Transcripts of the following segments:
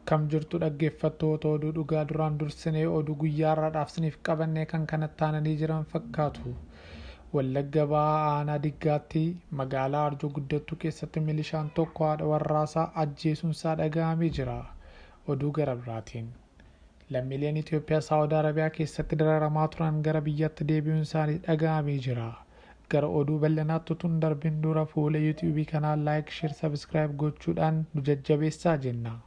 Akkam jirtu dhaggeeffattoota oduu dhugaa duraan dursinee oduu guyyaa har'aadhaaf isiniif qabannee kan kanatti aananii jiran fakkaatu. Wallagga Bahaa Aanaa Diggaatti magaalaa Arjoo Guddattuu keessatti milishaan tokko haadha warraasaa ajjeesuunsaa dhaga'amee jira. Oduu gara biraatiin. Lammiileen Itoophiyaa Saawud Arabiyaa keessatti dararamaa turan gara biyyatti deebi'uun isaanii dhaga'amee jira. Gara oduu bal'inaatti utuu hin darbin dura fuula yuutuubii kanaa laayik, sheer, sabiskiraayib gochuudhaan nu jajjabeessaa jenna.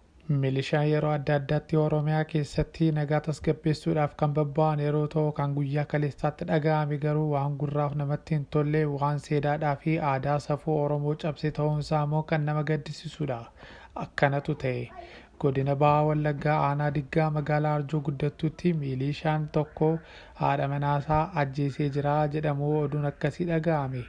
Milishaan yeroo adda addaatti Oromiyaa keessatti nagaa tasgabbeessuudhaaf kan bobba'an yeroo ta'u kan guyyaa kaleessaatti dhaga'ame garuu waan gurraaf namatti hin tolle waan seedaadhaa fi aadaa safuu Oromoo cabse ta'uunsaa immoo kan nama gaddisiisudha. Akkanatu ta'e. Godina Bahaa Wallaggaa Aanaa Diggaa magaalaa Arjoo Guddattuutti milishaan tokko haadha manaasaa ajjeesee jira jedhamu oduun akkasii dhaga'ame.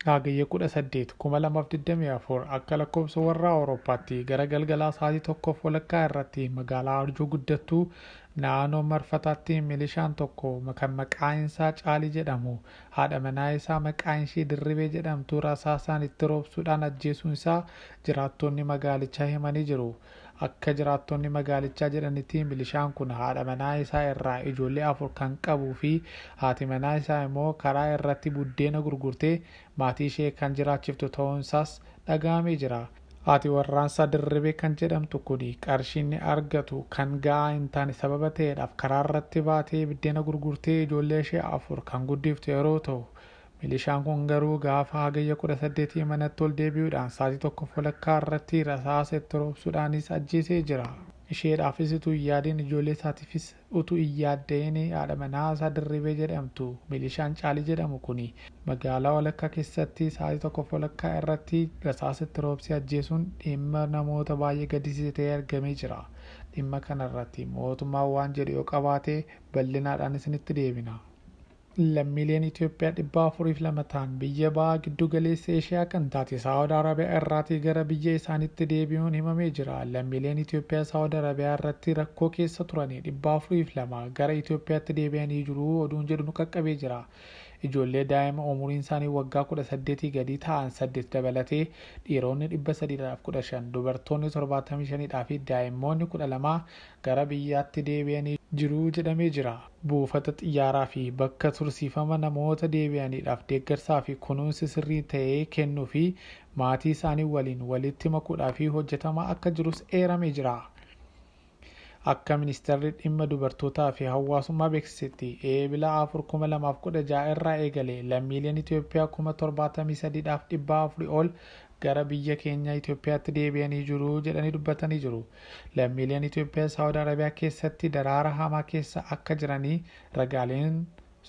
Hagayya 18, 2024 akka lakkoofsa warra Awurooppaatti gara galgalaa sa'aatii 1:30 irratti magaalaa Arjoo Guddattuu naannoo Marfataatti milishaan tokko kan maqaan isaa Caalii jedhamu haadha manaa isaa maqaan ishee Dirribee jedhamtu rasaasaan itti roobsuudhaan ajjeesuun isaa jiraattonni magaalichaa himanii jiru. Akka jiraattonni magaalichaa jedhanitti milishaan kun haadha manaa isaa irraa ijoollee 4 kan qabuu fi haati manaa isaa immoo karaa irratti buddeena gurgurtee maatii ishee kan jiraachiftu ta'uunsaas dhaga'amee jira. Haati warraansaa Dirribee kan jedhamtu kun qarshii inni argatu kan ga'aa hin taane sababa ta'eedhaaf karaa irratti baatee buddeena gurgurtee ijoollee ishee 4 kan guddiftu yeroo ta'u milishaan kun garuu gaafa hagayya 18 manatti ol deebi'uudhaan sa'aatii 1:30 irratti rasaasa itti roobsuudhaanis ajjeesee jira. Isheedhaafis utuu hin yaadiin ijoollee isaatiifis utuu hin yaadda'in haadha manaa isaa Dirribee jedhamtu milishaan Caalii jedhamu kun magaalaa walakkaa keessatti sa'aatii 1:30 irratti rasaasa itti roobsee ajjeesuun dhimma namoota baay'ee gaddisiise ta'ee argamee jira. Dhimma kanarratti mootummaan waan jedhu yoo qabaate bal'inaadhaan isinitti deebina. Lammiileen Itoophiyaa 402 ta'an biyya bahaa giddu galeessa Eeshiyaa kan taate Saawud Arabiyaa irraatii gara biyya isaaniitti deebi'uun himamee jira. Lammiileen Itoophiyaa Saawud Arabiyaa irratti rakkoo keessa turanii 402 gara Itoophiyaatti deebi'anii jiru oduun jedhu nu qaqqabee jira. Ijoollee daa'ima umuriin isaanii waggaa 18 gadi ta'an 8 dabalatee dhiironni 315, dubartoonni 75 fi daa'immoonni 12 gara biyyaatti deebi'anii jiru jedhamee jira. Buufata xiyyaaraa fi bakka tursiifama namoota deebi'aniidhaaf deeggarsaa fi kunuunsi sirrii ta'ee kennuu fi maatii isaanii waliin walitti makuudhaaf hojjetamaa akka jirus eeramee jira. Akka ministeerri dhimma dubartootaa fi hawaasummaa beeksisetti eebila 4, 2016 irraa eegalee lammiileen Itoophiyaa 73,400 ol gara biyya keenya Itoophiyaatti deebi'anii jiru jedhanii dubbatanii jiru. Lammiileen Itoophiyaa Saawud Arabiyaa keessatti daraara hamaa keessa akka jiranii ragaaleen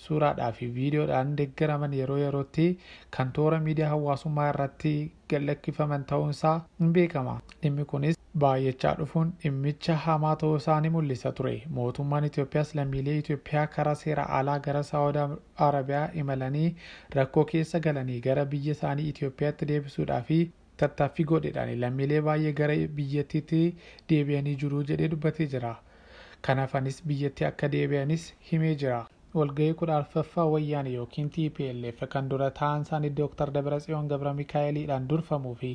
suuraadhaa fi viidiyoodhaan deeggaraman yeroo yerootti kan toora miidiyaa hawaasummaa irratti gadlakkifaman ta'uunsaa hin beekama. Dhimmi kunis baay'achaa dhufuun dhimmicha hamaa ta'uu isaa ni mul'isa ture. Mootummaan Itoophiyaas lammiilee Itoophiyaa karaa seera alaa gara Saawud Arabiyaa imalanii rakkoo keessa galanii gara biyya isaanii Itoophiyaatti deebisuudhaa fi tattaaffii godheedhaan lammiilee baay'ee gara biyyattiitti deebi'anii jiru jedhee dubbatee jira. Kanaafanis biyyatti akka deebi'anis himee jira. Walga'ii 14ffaa Wayyaanee yookiin TPLF kan dura ta'an isaanii Dr. Dabratsiyoon Gabra Mikaa'eliidhaan durfamuu fi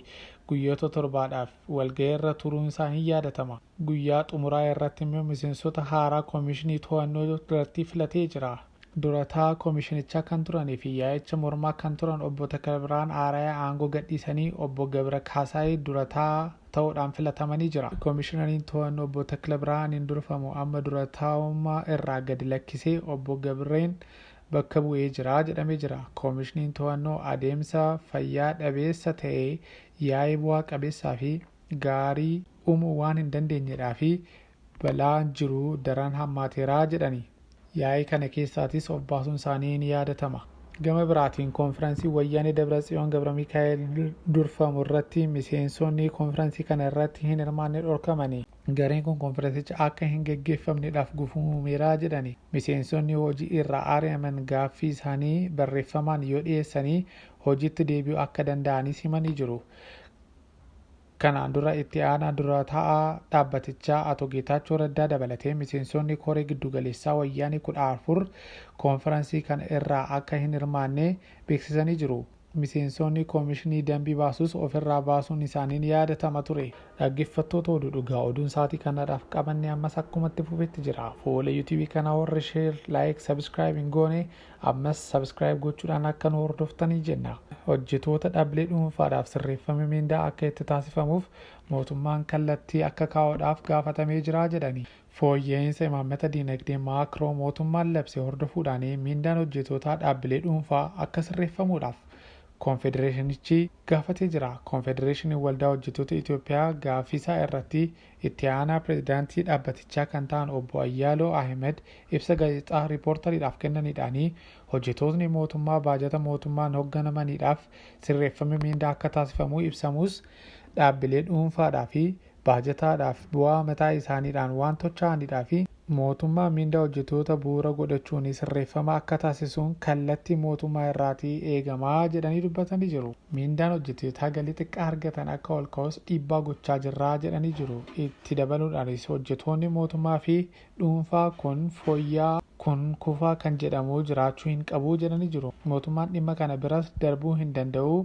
guyyoota 7dhaaf walga'ii irra turuun isaa hin yaadatama. Guyyaa xumuraa irratti immoo miseensota haaraa koomishinii to'annoo irratti filatee jira. Durataa koomishinichaa kan turanii fi yaa'icha mormaa kan turan obbo Taklabiraan Aarayaa aangoo gadhiisanii obbo Gabra Kaasaayii durataa ta'uudhaan filatamanii jira. Koomishinariin to'annoo obbo Taklabiraaniin durfamu amma durataa'ummaa irraa gadi lakkisee obbo Gabreen bakka bu'ee jira jedhamee jira. Koomishiniin to'annoo adeemsa fayyaa dhabeessa ta'ee yaa'ii bu'aa qabeessaa fi gaarii uumuu waan hin dandeenyedhaa fi balaan jiru daran hammaateeraa jedhani. Yaa'ii kana keessaatis of baasuun isaanii ni yaadatama. Gama biraatiin koonfiraansii Wayyaanee Dabratsiyoon Gabra Mikaa'el durfamu irratti miseensonni koonfiraansii kana irratti hin hirmaanne dhorkamani. Gareen kun koonfiraansicha akka hin geggeeffamneedhaaf gufuu uumeera jedhani. Miseensonni hojii irraa ari'aman gaaffii isaanii barreeffamaan yoo dhiyeessanii hojiitti deebi'uu akka danda'anis himanii jiru. Kanaan dura itti aanaa dura taa'aa dhaabbatichaa Ato Geetaachoo Raddaa dabalatee miseensonni koree giddugaleessaa Wayyaanee 14 koonfiraansii kana irraa akka hin hirmaanne beeksisanii jiru. Miseensonni koomishinii dambii baasus ofirraa baasuun isaanii ni yaadatama ture. Dhaggeeffattoota oduu dhugaa oduun sa'aatii kanadhaaf qabanne ammas akkumatti fufetti jira. Fuula yuutuubii kanaa warri share, like, subscribe hin goone ammas subscribe gochuudhaan akka nu hordoftanii jenna. Hojjetoota dhaabbilee dhuunfaadhaaf sirreeffame miindaa akka itti taasifamuuf mootummaan kallattii akka kaa'uudhaaf gaafatamee jira jedhani. Fooyya'insa imaammata diinagdee maakroo mootummaan labse hordofuudhaan miindaan hojjetootaa dhaabbilee dhuunfaa akka sirreeffamuudhaaf koonfedereeshinichi gaafatee jira. Koonfedereeshiniin waldaa hojjettoota Itoophiyaa gaaffiisaa irratti itti aanaa pirezidaantii dhaabbatichaa kan ta'an obbo Ayyaaloo Ahimed ibsa gaazexaa riipoortariidhaaf kennaniidhaanii hojjettootni mootummaa baajata mootummaan hoogganamaniidhaaf sirreeffame miindaa akka taasifamu ibsamus dhaabbilee dhuunfaadhaa fi baajataadhaaf bu'aa mataa isaaniidhaan waan tocha'aniidhaa fi mootummaa miindaa hojjettoota bu'uura godhachuun sirreeffama akka taasisuun kallattii mootummaa irraatii eegamaa jedhanii dubbatanii jiru. Miindaan hojjettootaa galii xiqqaa argatan akka ol ka'us dhiibbaa gochaa jirraa jedhanii jiru. Itti dabaluudhaanis hojjettoonni mootummaa fi dhuunfaa kun fooyya'aa kun kufaa kan jedhamu jiraachuu hin qabu jedhanii jiru. Mootummaan dhimma kana biras darbuu hin danda'u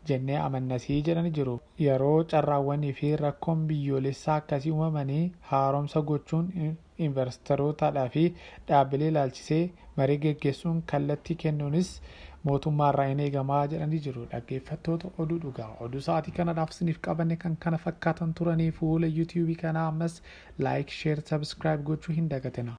jennee amannasii jedhanii jiru. Yeroo carraawwanii fi rakkoon biyyoolessaa akkasii uumamanii haaromsa gochuun investorootadhaa fi dhaabbilee ilaalchisee marii geggeessuun kallattii kennuunis mootummaarraa hin eegamaa jedhanii jiru. Dhaggeeffattoota oduu dhugaa oduu sa'aatii kanadhaaf isiniif qabanne kan kana fakkaatan turanii fuula yuutuubii kanaa ammas like, share, subscribe gochuu hin dagatina.